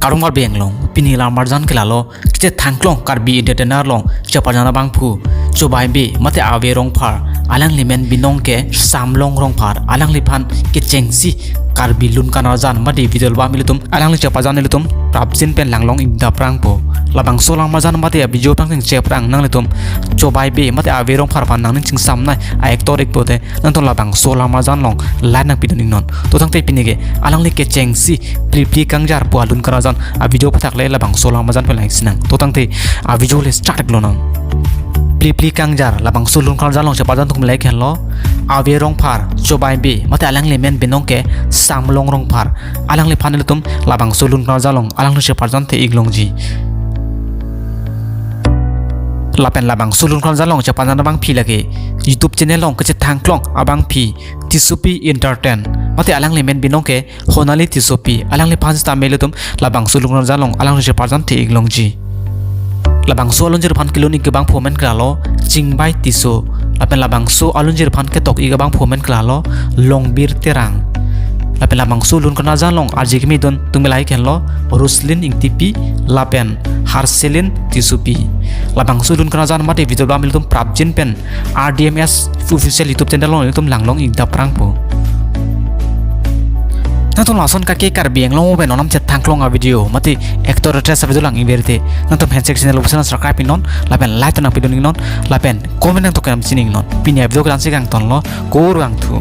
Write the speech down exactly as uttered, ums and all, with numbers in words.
Kardom Karbi Anglong, pini lamarjan ke lalo, kachethangklong Karbi Entertainer along cheparjan abangphu Chobai Bey mate Ave Rongphar, alangli men binong ke Samlong Rongphar, alangliphan kechengsi Karbi lun karjan mate video album ilitum, alangli cheparjan ilitum prapjin pen langlong ingdaprangpo. Labangso lamarjan mate a-video aphan chengchep aphrang nanglitum Chobai Bey mate Ave Rongphar aphan nangning chingsamnei a-actor ikpo te, nangtum labangso lamarjan along like nangpidun iknon. To tangte pini ke alangli kechengsi Phli Phli Kangjar pu alun karjan a-video aputhak le labangso lamarjan pen langsinang. To tangte a-video le start iklonang. Phli Phli Kangjar labangso lun karjan along cheparjan atum le iklo, Ave Rongphar, Chobai Bey mate alangli men binong ke Samlong Rongphar, alangliphan ilitum labangso lun karjan along alangli cheparjan te iklongji. Lapen labangso lun karjan along cheparjan abangpi lake YouTube channel along kachethangklong abangpi Tissopi Entertain mate alangli men binong ke Honali Tissopi, alangliphan sitame ilitum labangso lun karjan along alangli cheparjan te iklongji. Labangso alunjir aphan kelun ik abangphu men ke lalo Chingbai Tisso, lapen labangso alunjir aphan ketok ik abangphu men ke lalo Longbir Terang. Lapen labangso lun karjan along arje kimi dun atum le iklo Roslyn Ingtipi lapen Harselin Tissopi. Labangso lun karjan mate video album ilitum prapjin pen R D M S official YouTube channel along ilitum langlong ingdaprangpo. Nangtum lason kake Karbi Anglong pen onam chethangklong a-video mate actor actress a-video lang ingver te, nangtum handshake channel pusi subscribe iknon, lapen like nangpidun iknon, lapen comment nangtum kenam chini iknon. Pini a-video ke la-ansi kangtonlo, kurvangthu.